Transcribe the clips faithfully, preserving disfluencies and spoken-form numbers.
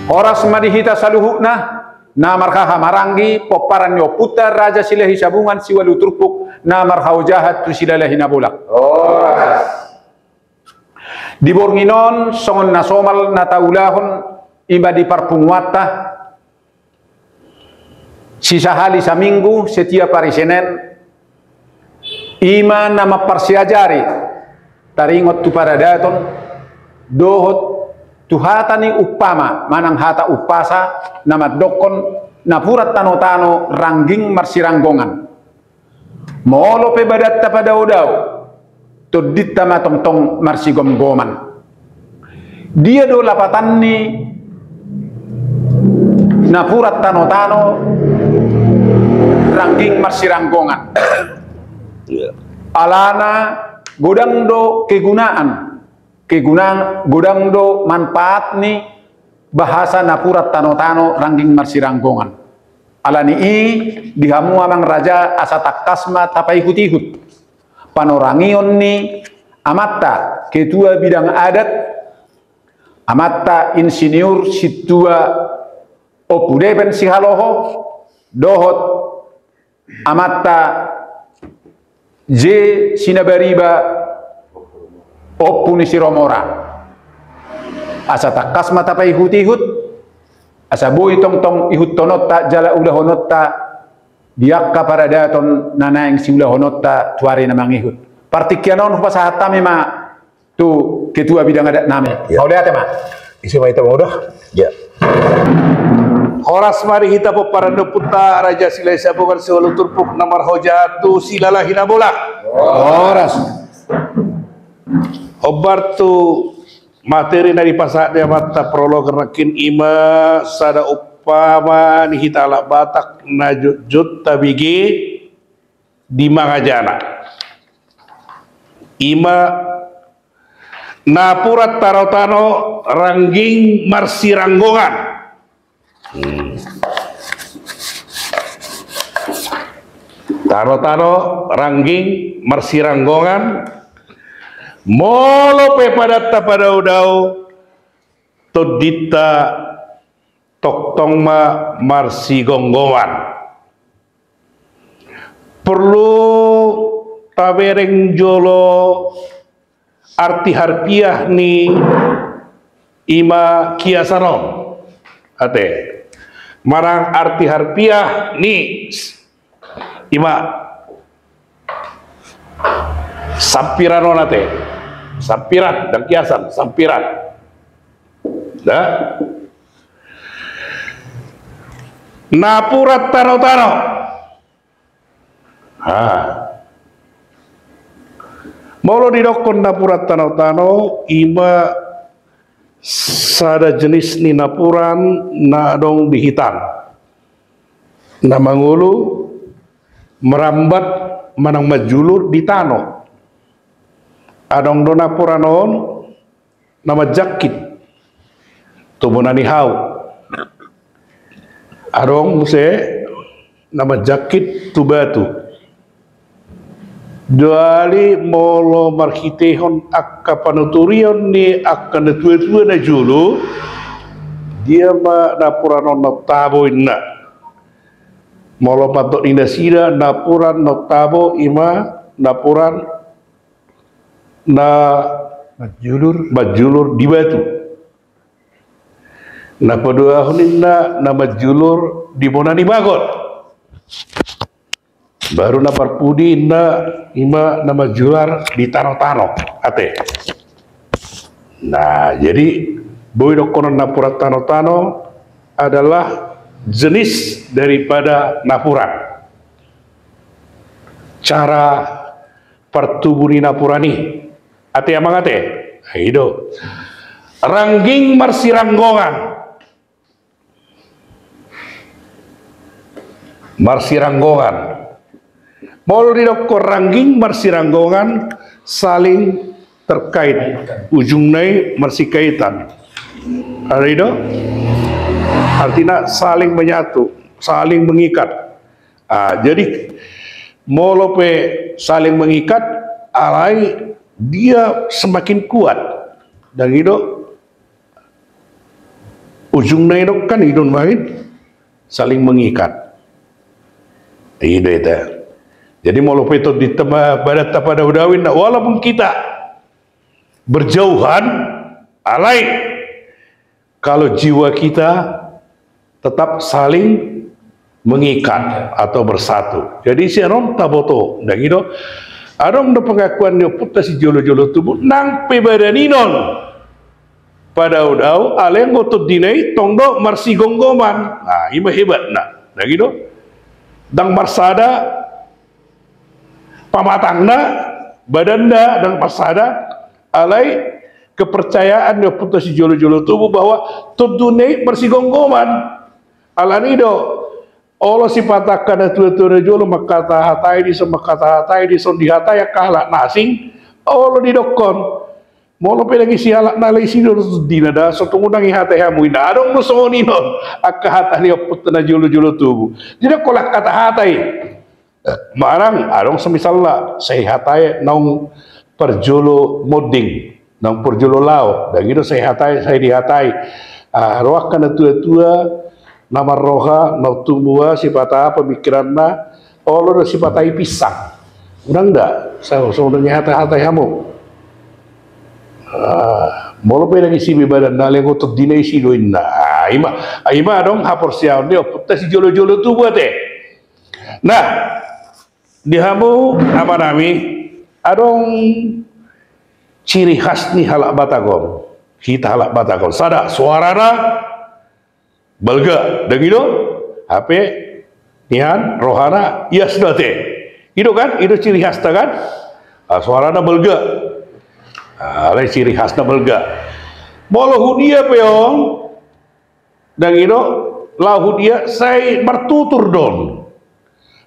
Horas ma di hita saluhutna, na marhaha maranggi, pomparan ni ompunta Raja Silahi Sabungan siualu turpuk, na marhaojahan tu Silalahi Nabolak. Horas. Di borngin on, songon na somal na taulahon, i ma di parpunguanta, sisahali saminggu, setiap ari Senen, i ma na mamparsiajari, taringot tu paradaton, dohot tu hata ni umpama, manang hata umpasa, na mandokkon napuran tano-tano rangging marsiranggongan. Molo pe badanta padaodao, tondinta ma tongtong marsigomgoman. Dia do lapatan ni napuran tano-tano rangging marsiranggongan? Alana godang do kegunaan, kegunaan, godang do manfaat ni bahasa napuran tano-tano rangging marsiranggongan. Alani i, di hamu amang raja, asa tangkas ma tapaihut-ihut panorangion ni amanta ketua bidang adat, amanta Insinyur Sintua Ompu Depen Sihaloho, dohot amanta J Sinabariba, Ompu ni Siromora. Asa tangkas ma tapaihut-ihut, asa boi tongtong ihuthononta jala ulahononta di angka paradaton na naeng siulahononta tu ari na mangihut. Partingkian on hupasahat hami ma tu ketua bidang adat nami. Ya. Mauliate ma. Isi ma hita maudah. Ya. Horas ma di hita pomparan ni ompunta Raja Silahi Sabungan siualu turpuk na marhaojahan tu Silalahi Nabolak. Horas. Hombar tu materi na dipasahat ni amanta prolog nangkin, i ma sada umpama ni hita halak Batak na jotjot tabege di mangajana. I ma napuran tano-tano rangging marsiranggongan. Hmm. Tano-tano rangging marsiranggongan. Molo pe badanta padaodao, tondinta tongtong ma marsigomgoman. Porlu tabereng jolo arti harfiah ni i ma kiasan on. Ate. Manang arti harfiah ni i ma sampiran on ate. Sampiran, ndang kiasan, sampiran. Da. Napuran tano-tano. Ha. Molo didokkon napuran tano-tano, i ma sada jenis ni napuran na adong di hitan. Na mangolu, marambat manang manjulur di tano. Adong do napuran on na manjangkit tu bona ni hau. Adong muse na manjangkit tu batu. Jadi molo marhitehon angka panuturion ni angka natua-tua na jolo, dia ma napuran on na tabo inna. Molo mandok di nasida napuran na tabo i ma napuran na manjulur, manjulur di batu. Na paduahon inna na manjulur di bona ni bagot. Baru na parpudi inna i ma na manjulur di tano-tano. Ate. Nah, jadi boi dohonon napuran tano-tano adalah jenis daripada napuran. Cara partubu ni napuran i. Ate amang ate. Nah, i do. Rangging marsiranggongan. Marsiranggongan. Molo didokkon rangging marsiranggongan, saling terkait, ujungna i marsikaitan. Ada i do? Artina saling menyatu, saling mengikat. Ah, jadi molo pe saling mengikat, alai dia semakin kuat. Dan i do, Ujungna i do kan i do nuaeng saling mengikat. I do ita. Jadi molo pe tondinta ma-, badanta padaodao inna, walaupun kita berjauhan, alai kalau jiwa kita tetap saling mengikat atau bersatu. Jadi sian on taboto, ndang i do. Adong do pengakuan ni ompunta sijolo-jolo tubu, nang pe badan i non padaodao, alai anggo tondina i tong do marsigomgoman. Nah, i ma hebatna. Ndang i do. Ndang marsada pamatangna, badanna ndang marsada, alai kepercayaan ni ompunta sijolo-jolo tubu bahwa tondina i marsigomgoman. Alani do, olo sipata angka natua-tua na jolo mangkatahatai dison, mangkatahatai dison, dihatai angka halak na asing, olo didokkon. Molo pe ndang isi halak na lae, isi do tondina da, so tung unang ihatai hamu inna. Adong do songon i non angka hata ni ompunta na jolo-jolo tubu. Didok holan hata-hata i. Manang adong semisal na sai hatai naung parjolo monding, naung parjolo laho, ndang i do, sai hatai, sai dihatai. Ah, ro angka natua-tua na marroha, na tumua, sipata pemikiranna, olo do sipata i pinsang. Unang da, so, so unang ihata-hatai hamu. Ah, molo pe ndang isi be badanna, alai anggo tondina i, isi do inna. Ah, i ma, i ma adong haporseaon ni ompunta sijolo-jolo tubu ate. Nah, di hamu amanami, adong ciri khas ni halak Batak on. Hita halak Batak on, sada, suarana balga, ndang i do? Hape nian rohana ias do ate. I do kan? I do ciri khasna kan? Ah, suarana balga. Ah, alai ciri khasna balga. Molo hudia pe on, ndang i do, laho hudia sai martutur do on.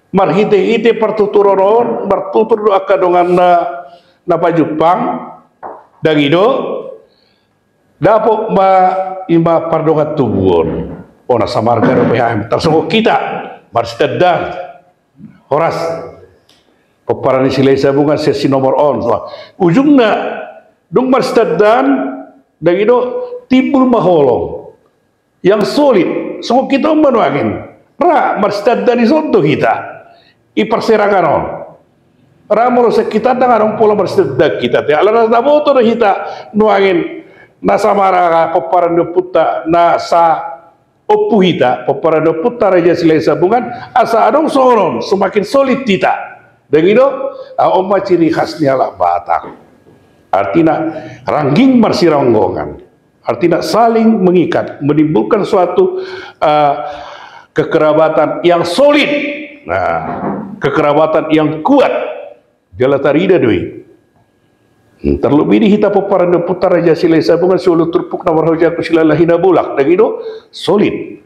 Marhite-hite partuturon on, martutur do angka donganna na pajumpang, ndang i do, dapot ma i ma pardongan tubu on. O, na samarga dope hami, tarsongon hita, marsitandan. Horas. Pomparan ni Silahisabungan sian Sinomor on. Ujungna, dung marsitandan, ndang i do, timbul ma holong yang solid. Songon hita on ma nuaeng. Ra marsitandan dison do hita. I parserakan on. Ra molo sian hita ndang adong pola marsitandan hita ate. Ala na taboto do hita nuaeng na samarga pomparan ni ompunta na sa ompu hita, pomparan ni ompunta Raja Silahisabungan, asa adong songon on, semakin solid hita. Ndang i do, ah, on ma ciri khas ni halak Batak. Artina rangging marsiranggongan. Artina saling mengikat, menimbulkan suatu, eh, kekerabatan yang solid. Nah, kekerabatan yang kuat. Jala tarida do i. Hmm, terlebih di hita pomparan ni ompunta Raja Silahisabungan, siualu turpuk na marhaujangku silalahi na bolak, ndang i do, solid.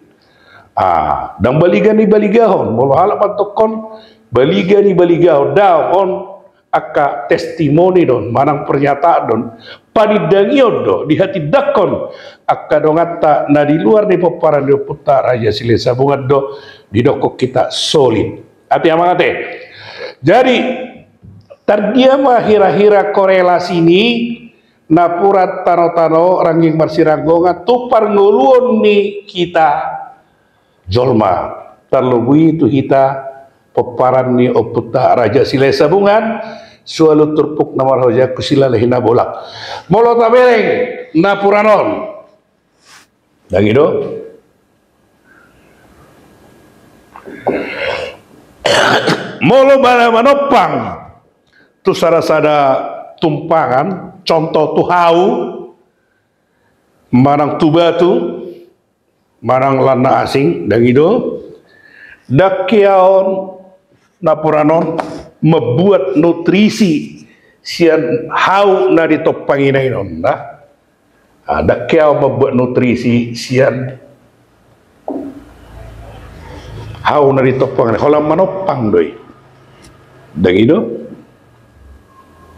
Ah, ndang baliga ni baligahon, molo halak mandokkon baliga ni baligahon, daong, on angka testimoni do on, manang pernyataan do on, panindangion do, dihatindangkon angka donganta na di luar ni pomparan ni ompunta Raja Silahisabungan do, didokkon hita solid. Ate amang ate. Jadi, tardia ma hira-hira korelasi ni napuran tano-tano rangging marsiranggongan tu parngoluon ni hita jolma, tarlobi tu hita pomparan ni ompunta Raja Silahisabungan, siualu turpuk na marhaujangku silalahi na bolak. Molo tabereng napuran on, ndang i do? Molo bana manompang tu sada-sada tumpangan, contoh tu hau, manang tu batu, manang lan na asing, ndang i do? Ndang hea on napuran on mambuat nutrisi sian hau na di tompang i na i non, nah. Ah, ndang hea on mambuat nutrisi sian hau na di tompang i, holan manompang do i. Ndang i do?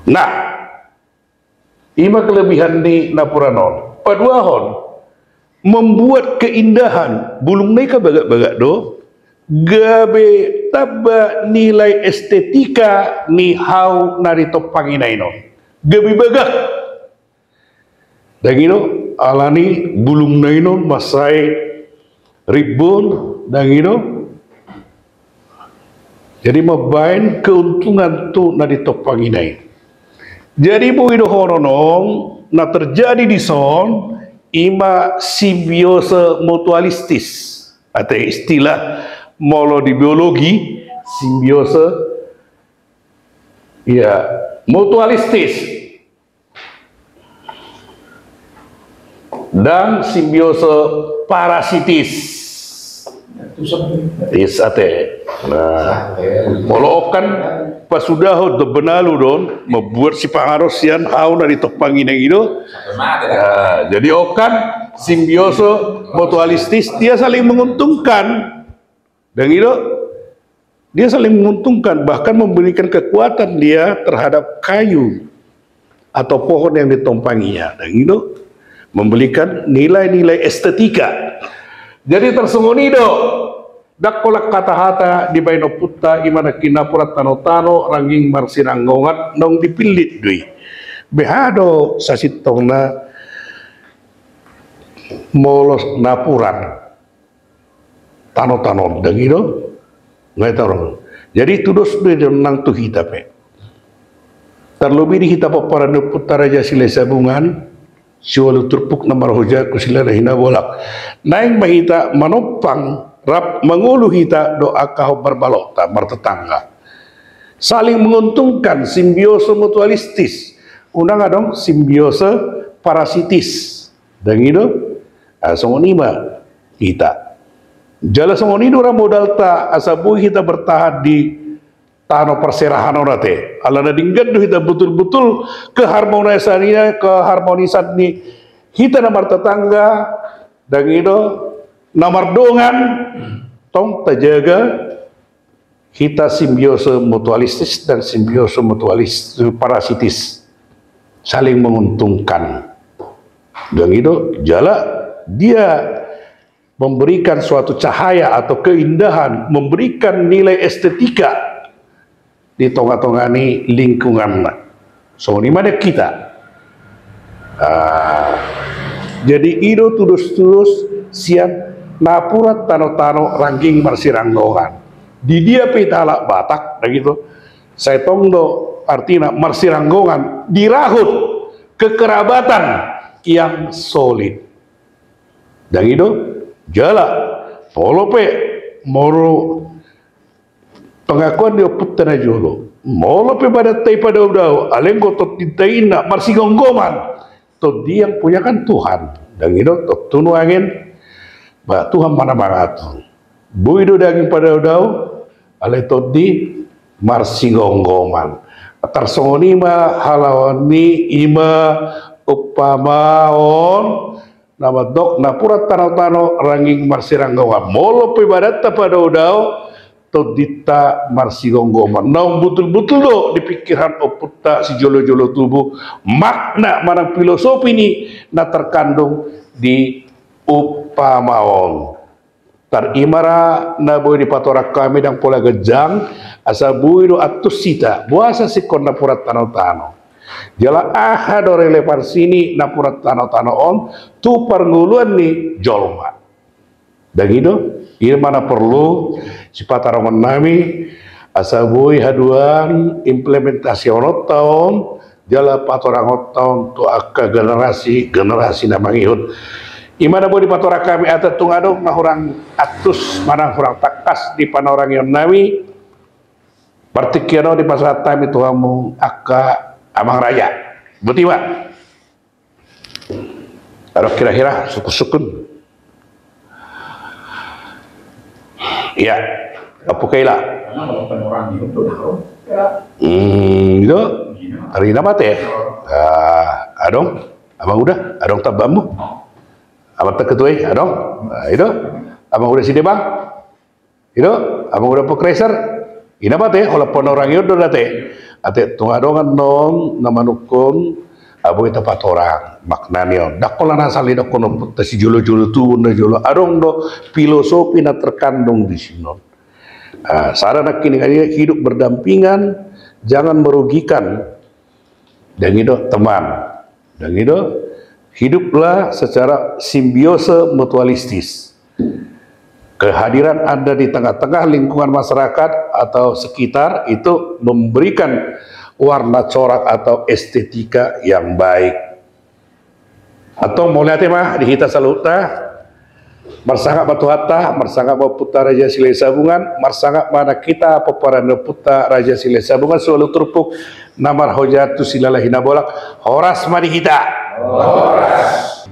Nah, i ma kelebihan ni napuran on. Paduahon, membuat keindahan. Bulungna i kan bagak-bagak do, gabe tamba nilai estetika ni hau na di tompang i na i non. Gabe bagak. Ndang i do? Alani bulungna i non mansai rimbun, dang i do. Jadi mambaen keuntungan tu na ditompangina i. Jadi boi dohonon on na terjadi dison, ima simbiose mutualistis. Ate istilah molo di biologi, simbiose, ya, mutualistis dan simbiose parasitis. Is ate. Nah, molo on kan pasudahon do benalu don, membuat sipanganon sian hau na ditompangina i do. Nah, jadi on kan simbiose mutualistis, dia saling menguntungkan. Dang i do, dia saling menguntungkan, bahkan memberikan kekuatan dia terhadap kayu atau pohon yang ditompanginya. Dang i do, memberikan nilai-nilai estetika. Jadi tarsongon i do, dang holan hata-hata dibaen ompunta, ima nangkin napuran tano-tano rangging marsiranggongan, naung dipillit do i. Beha do sasintongna molo napuran tano-tano on, dang i do? Nunga i taruhon. Jadi tudos do i do nang tu hita pe. Tarlobi di hita pomparan ni ompunta Raja Silahisabungan, siualu turpuk na marhojaku, silala hinabolak. Naeng ma hita manompang, rap mangolu hita dohot angka hombar balokta martetangga. Saling menguntungkan, simbiose mutualistis. Unang adong simbiose parasitis. Dang i do? Ah, songon i ma hita. Jala songon i do ra modalta asa boi hita bertahan di tano parserahan on ate. Alana denggan do hita betul-betul keharmonisan i, keharmonisan ni hita na martetangga, dang i do, na mardongan, tong tajaga hita simbiose mutualistis dan simbiose mutualis-, parasitis, saling menguntungkan. Dang i do, jala dia memberikan suatu cahaya atau keindahan, memberikan nilai estetika di tonga-tonga ni lingkunganna. Songon i ma di hita. Ah, jadi i do tudos-tudos sian napuran tano-tano rangging marsiranggongan. Di dia pe hita halak Batak, dang i do, sai tong do artina marsiranggongan, dirahut kekerabatan yang solid. Dang i do, jala molo pe molo pengakuan ni ompunta na jolo, molo pe badanta i padao-dao, alai anggo tondinta i na marsigomgoman, tondi yang punya kan Tuhan. Dang i do, tontu nuaeng, ba Tuhan ma na mangatur. Boi do daging padao-dao, alai tondi marsigomgoman. Tarsongon i ma halaoan ni ima umpama on, na mandok napuran tano-tano rangging marsiranggongan. Molo pe badanta padao-dao, tondinta marsigomgoman. Naung butul-butul do di pingkiran ompunta sijolo-jolo tubu makna manang filosofi ni na terkandung di umpama on. Tar i ma ra na boi dipatorang hami, ndang pola ganjang, asa boi do antusi hita boasa singkon napuran tano-tano. Jala aha do relevansi ni napuran tano-tano on tu parngoluan ni jolma. Dang i do, i ma na porlu sipatarongon nami, asa boi haduan implementasiononta on, jala patorangonta on tu angka generasi, generasi na mangihut. I ma na boi dipatorang hami, ate tung adong na hurang antus manang hurang tangkas di panorangion nami, partingkian on dipasahat hami tu hamu angka amang raja. Boti ma. Adong hira-hira sungkun-sungkun. Iya, Ompu Kaila. Hmm, i do. Ari na mate. Ah, adong, Amang Uda, adong tambaanmu? Amanta Ketua i, adong. Ah, i do. Amang Uda Sidebang. I do, Amang Uda Pokreser, i na mate, holan panorangion do ate. Ate tung adong annon na manungkun, ah, boi tapatorang makna ni on. Ndang holan asal didokkon ompunta sijolo-jolo tubu na jolo. Adong do filosofi na terkandung di sinon. Ah, sada nangkiningan i, hidup berdampingan, jangan merugikan. Dang i do, teman. Dang i do, Hiduplah secara simbiose mutualistis. Kehadiran Anda di tengah-tengah lingkungan masyarakat atau sekitar itu memberikan warna corak atau estetika yang baik. Antong mauliate ma di hita saluhutna. Marsangap ma tu hita, marsangap ma Ompunta Raja Silahisabungan, marsangap ma nang hita pomparan ni Ompunta Raja Silahisabungan, solu turpuk na marhojat tu Silalahi Nabolak. Horas ma di hita. Horas.